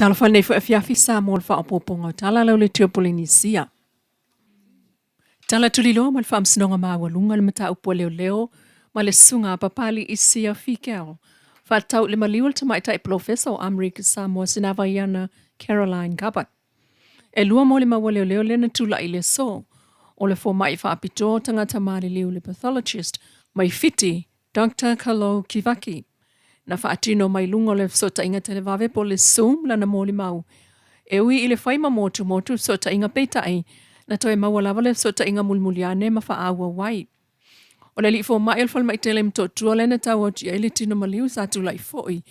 Talofa lenei foi afiafi Samoa le faaopoopoga o tala lau le tio Polenisia. Tala tuliloa ma le Faamasinoga Maualuga le mataupu a leoleo ma le Susuga a Papali Isia Fikel faatatau i le maliu o le tamaitai polofesa o Amerika Samoa Sinavaiana Caroline Gabbard. E lua molimau a leoleo lea na tulai i le aso, o le fomai faapitoa o tagata maliliu le pathologist mai Fiti Doctor Kalou Kivaki na faatino mai luga o le fesootaiga televave po o le Zoom lana molimau. E ui i le fai ma motumotu le fesootaiga peitai, na toe maua lava le fesootaiga mulimuli ane ma faaauau ai. O le alii fomai o le falemai tele i Motootua lea na tau atu i ai le tino maliu sa tulai foi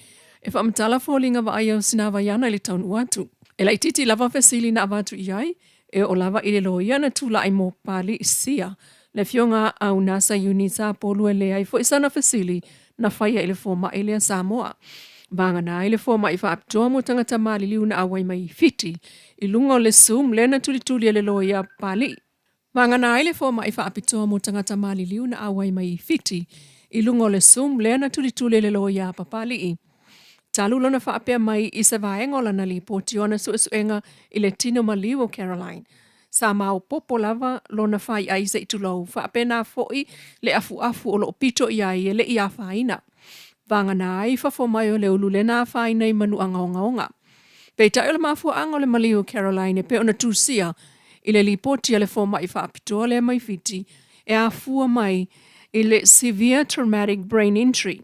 e faamatala foliga vaaia o Sinavaiana i le taunuu atu. E laitiiti lava fesili na avatu i ai, E oo lava i le loia na tulai mo Papalii Sia, le afioga a Unasa Unisa Polu e leai foi sana fesili na faia i le fomai lea Samoa. Vagana ai le fomai faapitoa mo tagata maliliu na auai mai i Fiti i luga o le Zoom lea na tulituli e le loia a Papalii. Vagana ai le fomai faapitoa mo tagata maliliu na auai mai i Fiti i luga o le Zoom lea na tulituli e le loia a Papalii. Talu lona faapea mai i se vaega o lana lipoti o ana suesuega i le tino maliu o Caroline, sa maopoopo lava lona faiai se i tulou, faapena foi le afuafu o lo o pito i ai e le i afaina. Vagana ai fafo mai o le ulu lea na afaina i manuaga ogaoga. Peitai o le mafuaaga o le maliu o Caroline e pei ona tusia i le lipoti a le fomai faapitoa lea mai Fiti e afua mai i le severe traumatic brain injury.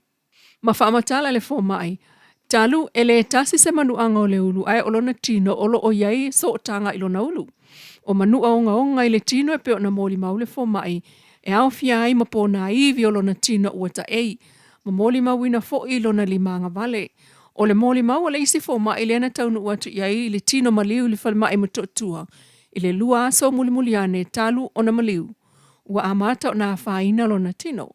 Ma faamatala le fomai, talu e le tasi se manuaga o le ulu ae o lona tino o lo o i ai sootaga i lona ulu. O manua ogaoga i le tino e pei ona molimau le fomai e aofia ai ma ponaivi o lona tino ua taei, ma molimauina foi lona limaagavale. O le molimau a le isi fomai lea na taunuu atu i ai i le tino maliu i le falemai Motootua i le lua aso mulimuli ane talu ona maliu, ua amata ona afaina lona tino.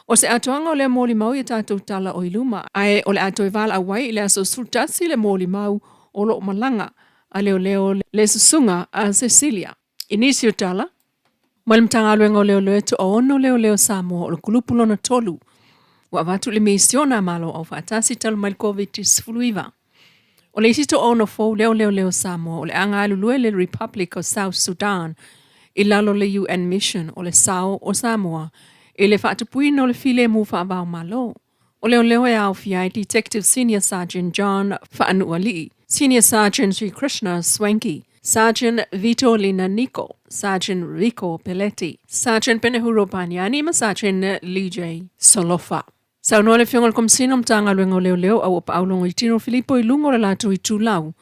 O se atoaga o lea molimau i a tatou tala o i luma, ae o le a toe valaau ai i le aso 11 le molimau o lo o malaga a leoleo le susuga a Cecilia. I nisi o tala, mai le Matagaluega o Leoleo e toaono leoleo Samoa o le kulupu lona tolu ua avatu i le misiona a Malo Aufaatasi talu mai le Koviti-19. O le isi toaono fou lea o leoleo Samoa o le a galulue i le Republic of South Sudan i lalo o le UN Mission o le Sao o Samoa i le faatupuina o le filemu faava-o-Malo. O leoleo e aofia ai Detective Senior Sergeant John Faanuualii, Senior Sergeant Sri Krishna Swanky, Sergeant Vito Lina Niko, Sergeant Rico Peleti, Sergeant Penehuro Paniani ma Sergeant Lee Solofa. Saunoa le Afioga i le Komesina o Matagaluega o Leoleo a ua paaulogo i Tino Filipo i luga o le latou itulau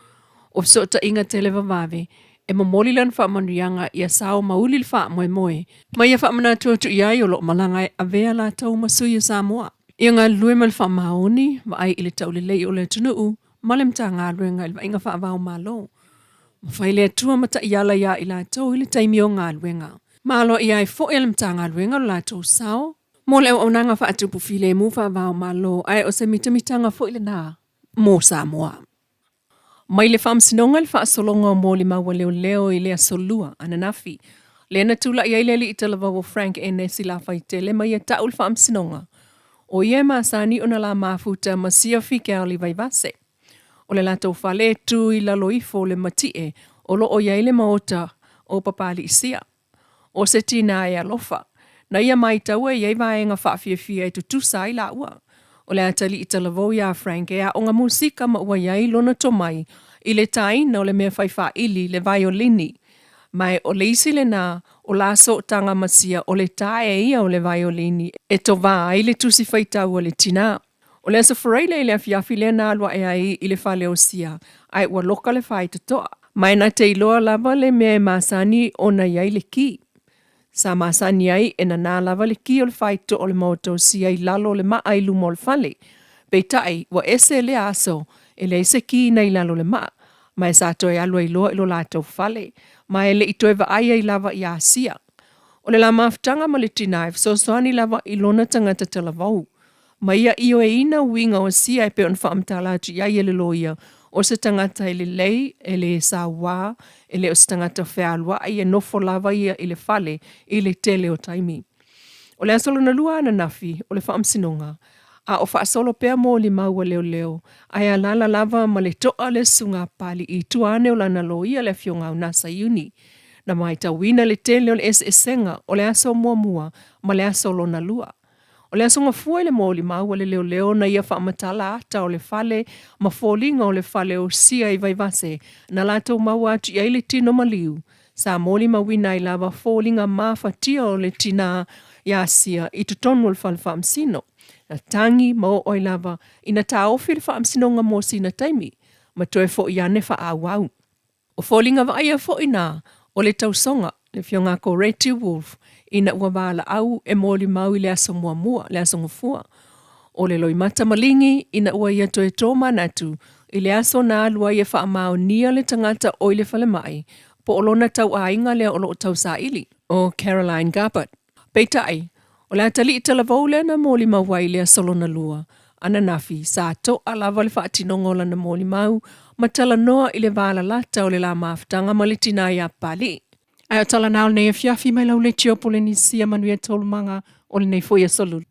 o fesootaiga televavave e momoli lana faamanuiaga ia sao ma uli le faamoemoe ma ia faamanatu atu i ai o lo o malaga e avea latou ma sui o Samoa. Ia galulue ma le faamaoni, vaai i le taulelei o le atunuu ma le Matagaluega i le vaaiga faava-o-Malo. Ma fai le Atua ma taiala iā i latou i le taimi o galuega. Ma aloaia ai foi e le Matagaluega lo latou sao mo le auaunaga faatupu filemu faava-o-Malo, ae o se mitamitaga foi lena mo Samoa. Mai le Faamasinoga i le faasologa o molimau a leoleo i le Aso Lua ananafi, lea na tulai ai le alii talavou o Frank Enesi Lafaitele ma ia ta'u le Faamasinoga, o ia e masani ona la mafuta ma Sia Fikeali Vaivase. O le latou fale e tu i lalo ifo o le matie o lo o i ai le maota o Papalii Sia. O se tinā e alofa. Na ia maitaua e i ai vaega faafiafia e tutusa ai lāua. O le atalii talavou iā Frank e aoga musika ma ua i ai lona tomai i le tāina o le mea fai faaili, le vaiolini. Ma e o le isi lenā o la sootaga ma Sia o le tae ia o le vaiolini e tovā ai le tusi faitau a le tinā. O le Aso Faraile i le afiafi lea na alu ae ai i le fale o Sia, ae ua loka le faitotoa. Ma e na te iloa lava le mea e masani ona i ai le ki. Sa masani ai e nanā lava le ki o le faitotoa o le maota o Sia i lalo o le maa i luma o le fale. Peitai, ua ese lea aso, e leai se ki na i lalo o le maa, ma e sa toe alu ai loa i lo latou fale, ma e le i toe vaai ai lava iā Sia. O le la mafutaga ma le tinā e fesoasoani lava i lona tagata talavou. Ma ia ioeina uiga o Sia e pei ona faamatala atu i ai e le loia, o se tagata e lelei, e le sauā, e le o se tagata fealuai, e nofo lava ia i le fale i le tele o taimi. O le aso lona lua ananafi o le faamasinoga, A o faasolo pea molimau a leoleo, ae alaala lava ma le to'a le susuga a Papali'i i tua ane o lana loia le Afioga Unasa Iuni. Na matauina le tele o le eseesega o le aso muamua ma le aso lona lua. O le Aso Gafua i le molimau a le leoleo na ia faamatala ata o le fale ma foliga o le fale osia i Vaivase na latou maua atu i ai le tino maliu, sa molimauina ai lava foliga mafatia o le tinā ia Sia i totonu o le fale faamasino. Na tagi ma oo ai lava ina taofi le faamasinoga mo sina taimi ma toe foi ane faaauau. O foliga vaaia foi na o le tausoga, le Afioga a Koreti Wolff, ina ua valaau e molimau i le aso muamua, le Aso Gafua. O le loimata maligi ina ua ia toe tomanatu i le aso na alu ai e faamaonia le tagata o i le falemai po o lona tauaiga lea o lo o tausaili, o Caroline Garbutt. Peitai, o le atalii talavou lea na molimau ai i le aso lona lua, ananafi, sa to'a lava le faatinoga o lana molimau ma talanoa i le va lalata o le la mafutaga ma le tinā ia Papali'i. Ae o tala na o lenei afiafi mai lau leitio Polenisia manuia taualumaga o lenei foi aso Lulu.